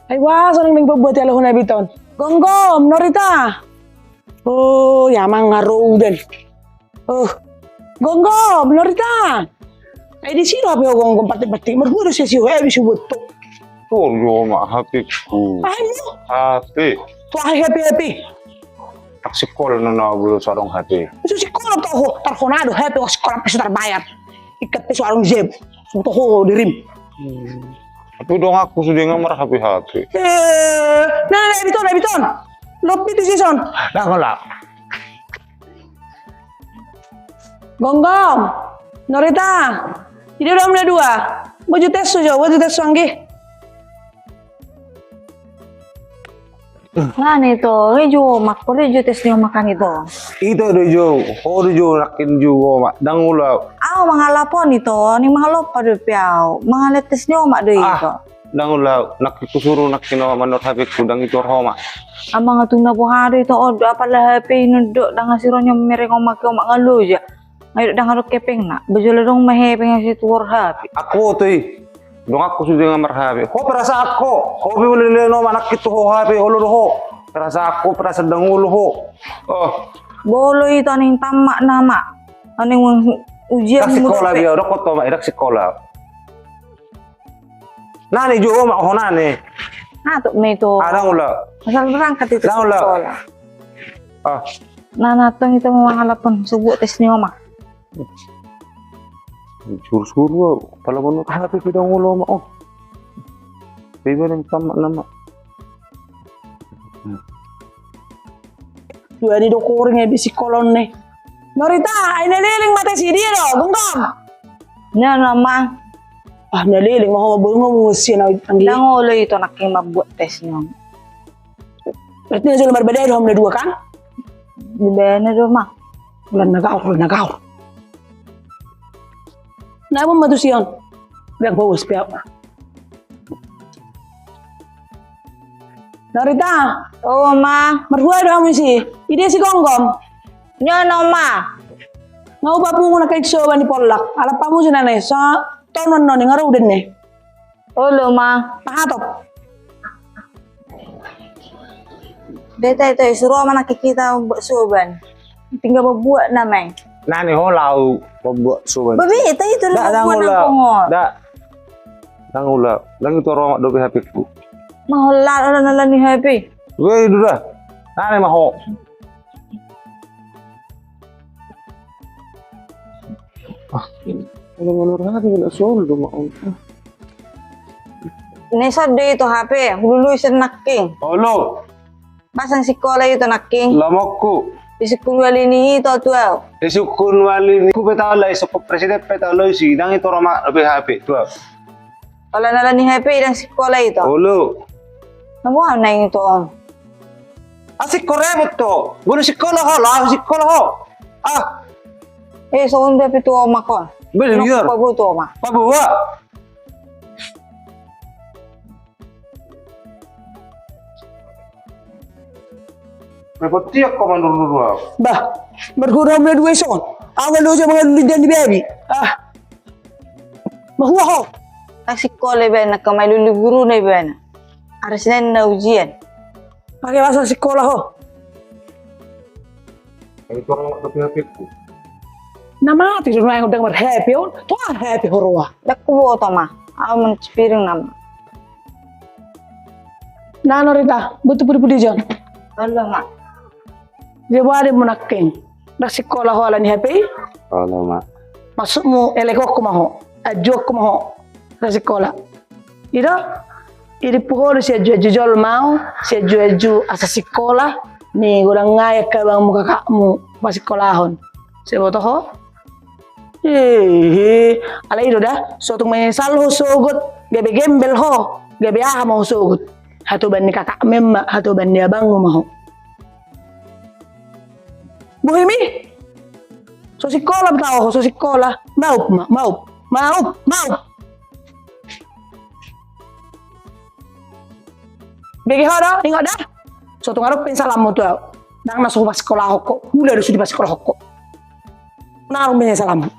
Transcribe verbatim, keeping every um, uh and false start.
Ai boasa ndang dipabuat halak on, Abiton? Gomgom, Norita. Oh, ya mangarodan. Oh, Gomgom, Norita. Ai disi do H P ho, Gomgom, patik-patik. Marhua do sia si ho, eh, bisa buat tu. Tuor jo ma H P-ku. Ai mu? H P. Tu ahi H P, H P. Ndang sikola na, na, bolo so adong H P. So sikola tu ho, tar hona do H P, ho sikola pe so tarbayar. Ikat pe so adong jeb. So tu ho dirim. Hmm. Tapi donganku sude nga mar-H P-H P. Eh, na, na, Abiton, Abiton. Lopi tu si son. Ndang holan. Gomgom, Norita, i do hamu na dua. Bojute su jo, bojute su anggi. Nga ni to, i jo omak, pore jo tes ni omak an i to. Ito do jo, ho do jo, nangkin jo omak, ndang olo. Au mangalap on i to, ni mangalompa dope au, mangalap tes ni omak do i to. Ah. Ndang olo, nangkin kusuru nangkin omak manuhor H P-ku, ndang ituhor omak. Amang, tung na boha do ito on do, apala H P i on do, ndang asi ro nyo mereng omak, omak nga loja. Nga i do ndang adong hepengna, bajolo adong ma hepeng asi tuor H P. Aku oto i, donganku sude nga mar-H P. Ho perasaan ho, ho pe uli-uli omak, nangkin tu ho H P, olo do ho. Perasaan ho, perasaan ndang olo ho. Oh. Bolo ito aning tamat nama. Aning ujian. Ndang sikola dope. Biar dokon tu omak, ndang sikola. Nani jo omak ho nani. Nah, tu me itu. Ah, ndang olo. Asal berangkat itu sekolah. Ah. Nah, nah, tong itu mangalap on, so buat tes ni omak. Suru-suru, pala manuhor H P pe ndang olo omak on. Pe iba ndang tamat nama. Dua ni do koring, eh, di sikola on ne. Norita, ai na leleng ma tes i, dia do, Gomgom. Nia nama. Ah, na leleng ma ho, boi nga muse na anggi. Ndang olo ito nangkin mambuat tes ni on. Berarti na jolo marbadai do hamu na dua kan? Di bene do ma. Holan na gaor, holan na gaor. Na boi ma tu si on. Ndang boi, spek. Norita. O ma. Marhua do hamu disi? I dia si Gomgom? Nia nama. Nga hupapungu nangkin soban di pollak. Alap hamu si nane, so tonon noni nga ro udan ne. Olo ma. Pahatop. Beta ito, suru ma nangkin hita mambuat soban. Tinggal mambuat nama i. Nani ho laho mambuat soban. Ba beta ito laho mambuat nangkon on. Ndang olo. Ndang ituhor omak dope H P-ku. Ma holan, holan, holan ni H P. Weh, i do da. Nani ma ho. Ah, kalau menurut aku nggak solo dong, Mak. Nih, so do ito H P, hulului sian nangkin. Olo. Pasang sikola ito nangkin. Lamokku. Isungkun wali ni ito tu au. Isungkun wali ni ku pe taon la, isungkun presiden pe taon la, isi ndang ituhor omak dope H P tu au. Holan ala ni H P ndang sikola ito. Olo. Na boha na ito on. Asik ko rebut to. Bolo sikola ho, laho sikola ho. Ah. Eh, songon dia pe tu omak on. Beli biar. Paboa tu omak. Paboa. Repot tiak ko manurun au. Bah, marhua hamu na dua ison. Au nga loja mangalului dan di babi. Ah. Mahua ho. Ndang sikola ibana, nangkin mangalului guruna ibana. Ari Senin na ujian. Pake bahasa sikola ho. Ai tu orang waktu H P-ku. Na mate do nuaeng, ndang mar-H P on. Tu aha H P ho roha? Ndang huboto ma. Au mancuci piring nama. Na Norita, butuh pudi-pudi jon. Olo ma. Dia boha ademu nangkin. Ndang sikola ho ala ni H P i? Olo ma. Maksudmu elekonku ma ho, ajuonku ma ho, ndang sikola. I do, i do, dipu ho do siaju-aju jolma au, siaju-aju asa sikola, ni godang ngai angka abangmu kakakmu pasikolahon. Sai boto ho? Hehe, alai i do da, so tung menyesal ho sogot, gabe gembel ho, gabe aha ma ho sogot. Hatoban ni kakakmu ma, hatoban ni abangmu ma ho. Bohimi? So sikola, betao ho, so sikola. Maup ma, maup, maup, maup. Bege ho do, ingot da. So tung adong penyesalanmu tu au. Ndang na so hupasikolahon ho. Hula do so dipasikolahon ho. Ndang adong penyesalanmu.